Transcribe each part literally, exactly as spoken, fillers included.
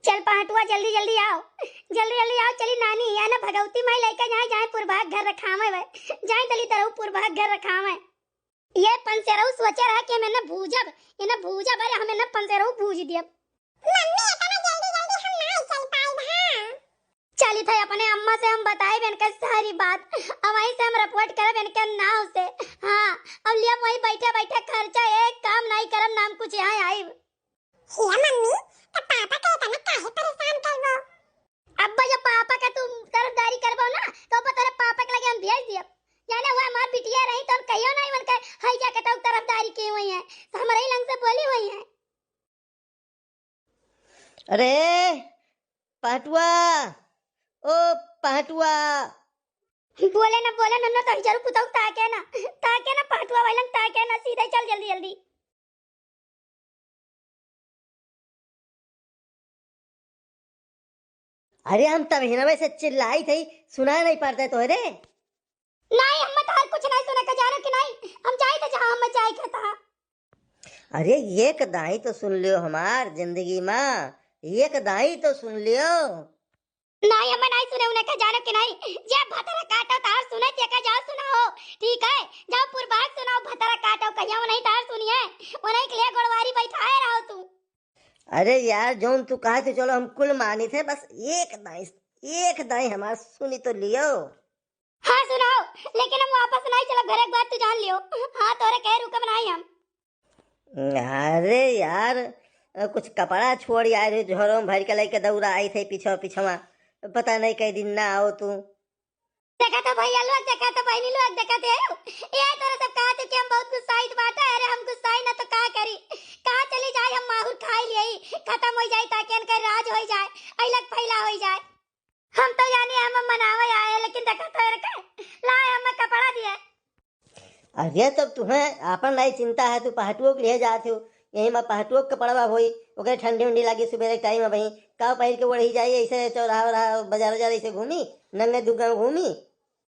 चल पहटुआ, जल्दी जल्दी आओ, जल्दी जल्दी आओ, चली नानी, या ना भगवती माई लइके जाए, जाए पुरबा के घर रखावे बे, जाए दली तरऊ पुरबा के घर रखावे। ये पंसेरऊ सोचे रहा कि हम एने भूजब, एने भूजब, अरे हम एने पंसेरऊ भूज दियब। मम्मी, इतना जल्दी जल्दी हम नाई चल पाइब, हाँ। चलित है अपने अम्मा से हम बताइब इनके सारी बात, अब वहीं से हम रिपोर्ट करब इनके नाव से। हाँ, अब लिया वहीं बैठे बैठे खर्चा, एक काम नाई करब, नाम कुछ यहाँ आइब। हे मम्मी, त पापा के इतना काहे परेशान करबो? अब जब पापा का तू तरफदारी करबो ना, तो अब तोरे पापा के लगे हम भेज दियब। जाने हुआ हमार बिटिया रही तो हम कहियो नहीं उनके हई जाके तो तरफदारी की हुई है, तो हमारे ही लंग से बोली हुई है। अरे पहटुआ, ओ पहटुआ। बोले ना, बोले ना, ना तो जरूर पुताऊ ताके ना, ताके ना पहटुआ वालन ताके ना, सीधे चल जल्दी जल्दी। अरे हम तब हिनवे से चिल्लाई थे, सुना नहीं पड़ता तोहरे? नहीं, हम तो हर कुछ नहीं सुना के जानो कि नहीं, हम जाई तो जहाँ हम जाए के था। अरे एक दाई तो सुन लियो हमार जिंदगी मा, एक दाई तो सुन लियो। नहीं, हम नहीं सुने उन्हें के जानो कि नहीं, जे भतरा काटो तार सुने ते का जाओ सुनाओ, ठीक है, जाओ पुरबाग सुनाओ भतरा काटो, कहिया वो नहीं तार सुनिए, वो नहीं के लिए गोड़वारी बैठाए रहो तू। अरे यार, जौन तू कहा थे, चलो हम कुल मानी थे, बस एक दाई, एक दाई हमार सुनी तो लियो। हाँ सुनाओ, लेकिन हम वापस नहीं चलब घरे, एक बात तू जान लियो। हाँ, तोरे कहे रुकब नहीं हम। अरे यार, कुछ कपड़ा छोड़ आए थे, झोरों भर के लेके दौड़ा आई थे पीछे पीछवा, पता नहीं कई दिन ना आओ तू। देखा तो भैया लोग, देखा तो बहनी लोग, देखा तो ये तोरा सब कहा थे कि हम बहुत गुस्साइत बाटे। अरे हम गुस्साई ना तो का करी, कहाँ चली जाए, हम माहुर खाई लिए, खत्म हो जाए, ताकि इनका राज हो जाए, अलग फैला हो जाए। हम तो जाने हम मनावे आए, लेकिन देखा तो इनके लाए हम कपड़ा दिए। अरे तब तुम्हें आपन नहीं चिंता है, तू पहटुओ के लिए जात हो, यही में पहटुओ के कपड़वा होई, ओकरे ठंडी उंडी लागी सुबेरे टाइम में वहीं का पहिर के ओढ़ी जाई, ऐसे चौराहा उराहा बाजार उजार ऐसे घूमी, नंगे दुग्गा घूमी।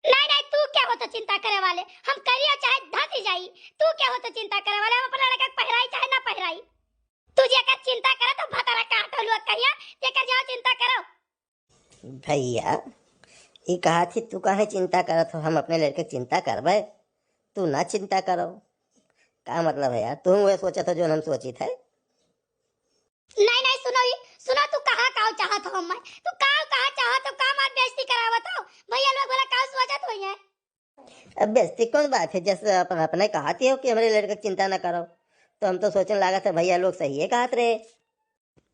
नहीं नहीं, तू क्या हो तो चिंता करे वाले, हम करियो चाहे धसी जाई, तू क्या हो तो चिंता करे वाले, हम अपना लड़का के पहिराई चाहे ना पहिराई, तू जेकर चिंता करे तो भतरा काटो लोग कहिया, जेकर जाओ चिंता करो। भैया, ई कहा थी, तू काहे चिंता करत हो? हम अपने लड़के के चिंता करबे, तू ना चिंता करो। का मतलब है यार, तू वह सोचत हो जो हम सोचित है? नहीं, नहीं, सुनो, ई, सुनो, तू कहा, का चाहत हो मैं? तू का, का चाहत हो? का मार बेइज्जती करावत हो? भैया लोग बोला, का सोचत हो ये? अब बेइज्जती कौन बात है? जैसे अपन, अपने कहती हो कि हमरे लड़के की चिंता ना करो, तो हम तो सोचने लागत है भैया लोग सही है कहत रहे।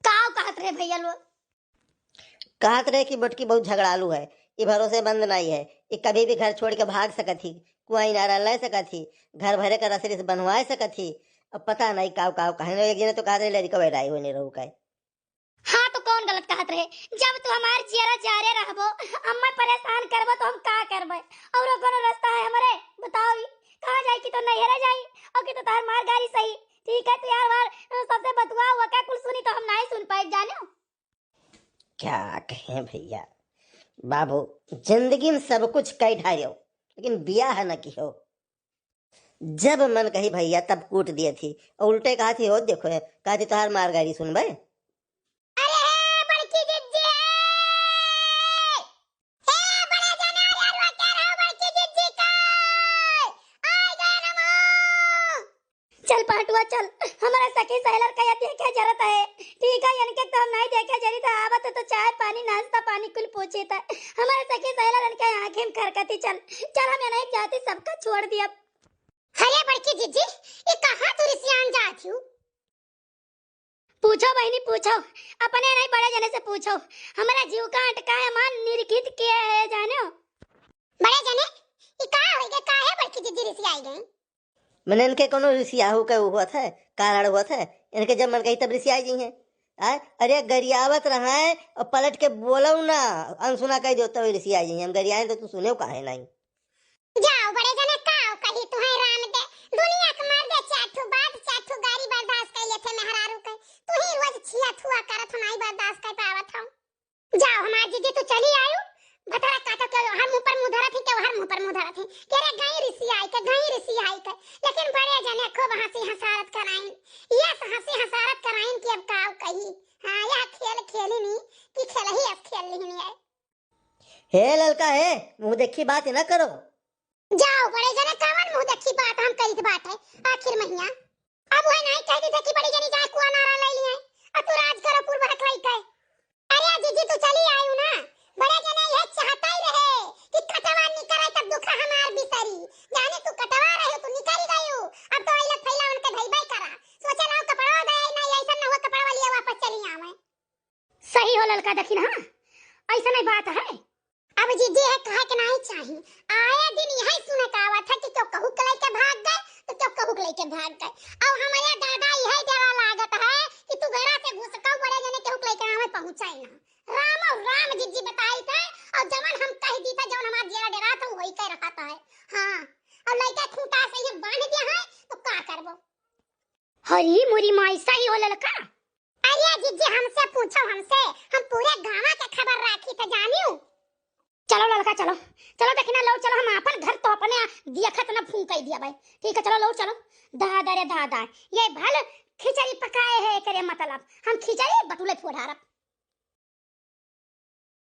का कहत रहे भैया लोग? कहत रहे कि मोटकी बहुत झगड़ालू है, ई भरोसेमंद नहीं है, ई कभी भी घर छोड़ के भाग सकत ही, कुआई नारा ले सकत ही, घर भरे का रसरी से बनवाए सकत ही। अब पता नहीं काव काव कहने, एक जने तो कहत रहे लड़का बैराई होने रहू का। हाँ, तो कौन गलत कहत रहे? जब तू हमार जियरा जारे रहबो, अम्मा परेशान करबो, तो हम का करबे? और कोनो रास्ता है हमरे? बताओ, ई कहाँ जाई? कि तो नैहरे जाई और कि तो तोहर मार गारी सही। ठीक है, तू यार वार सबसे बतुआ हुआ का कुल सुनी, तो हम नहीं सुन पाए, जानो। क्या कहें भैया, बाबू, जिंदगी में सब कुछ कई ढारियो, लेकिन बियाह न किहो। जब मन कही भैया तब कूट दिए थी, और उल्टे कहा थी, हो देखो, कहा थी तोहार मार गारी सुनबे। अरे हे बड़की जिज्जी, हे बड़े जने, अरे अरे क्या रहो बड़की जिज्जी का, आ गए नमो। चल पहटुआ चल, हमारा सखी सहेलर का ये देखे जरत है, ठीक है, इनके तो हम नहीं देखे जरी था, आवत तो चाय पानी नाश्ता पानी कुल पूछे था, हमारा सखी सहेलर इनके आँखें में खरकती। चल चल, हम ये नहीं जाती, सबका छोड़ दिया। अरे बड़की जिज्जी, ये कहाँ तू रिसियान जात हूँ? पूछो बहिनी पूछो, अपने नहीं बड़े जने से पूछो, हमारा जीव का अटका है मान निरखित किया है जानो। बड़े जने, ये का हो गए, काहे बड़की जिज्जी रिसियाई गई? मैंने इनके कोनो रिसियाहू के हुआ था, कारण हुआ था, इनके जब मन कही तब रिसियाई जी हैं। आय, अरे गरियावत रहा है और पलट के बोलो ना, अनसुना कह दो तो रिसियाई जी हैं, हम गरियाए तो तू सुने काहे नहीं। जाओ बड़े जने, काव कही तुहैं राम दे, दुनिया के मर्दे चार ठो बात, चार ठो गारी बर्दाश्त कर लेते मेहरारू के, तू ही रोज छिया थुआ करत हो, नाई बर्दाश्त कर पावत हो। जाओ हमार जीजी, तू चली आयु, भतरा काटो, के हर मुँह पर मुँह धरत ही, के हर मुँह पर मुँह धरत ही, के रे गई रिसियाई के, गई रिसियाई के, लेकिन बड़े जने खूब हँसी हँसारत कराइन, ये हँसी हँसारत कराइन कि अब काव कही। हाँ, यह खेल खेली लिहिन है। हे ललका हे, मुँह देखी बात न करो। जाओ बड़े जने, कवन मुँह देखी बात हम करित बाटे, आखिर महिया। अब वह नाहीं कहि देते कि बड़े जने जाए कुआ नारा लइ लिहे, अब तू राज करो पूर्व हक लइके। अरे जिज्जी तू चली आयु ना, बड़े जने यह चाहता ही रहे कि कटवा निकरे तब दुख हमार बिसरी। जाने तू कटवा रहे हो, तू निकरी गयु, अब तो अइला फैला उनके भइबे करा। सोचे लाओ कपड़वा दे, नहीं ऐसा न हुआ कपड़वा लिया वापस चली आवे। सही हो ललका, देखी ना, ऐसा नहीं बात है। अब जिज्जी है कहे के नहीं चाही, आए दिन यही सुने के आवत है कि केहू कहू के लइके भाग गए, तो केहू कहू के लइके भाग गए। अब हमारे दादा यही डरा लागत है कि तू घरा से घुसकऊ बड़े जने केहू के लइके हमें पहुँचाई ना। राम और राम जिज्जी बताई थे, और जवन हम कह दी था, जवन हमार जिया डरा था, वही कह रहा था है। हाँ, और लइके खूंटा से ये बांध दिया है, तो का करबो? हरी मुरी माई, सही हो ललका। अरे जिज्जी हमसे पूछो, हमसे, हम पूरे गाँव के खबर राखी थे जानियो। चलो ललका चलो, चलो देखी ना लो, चलो हम आपन घर तो अपने देखत न फूंक दिया भाई। ठीक है चलो लो चलो। दादा रे दादा, ये भल खिचड़ी पकाए है एकरे मतलब, हम खिचड़ी बटुले फोड़ारब।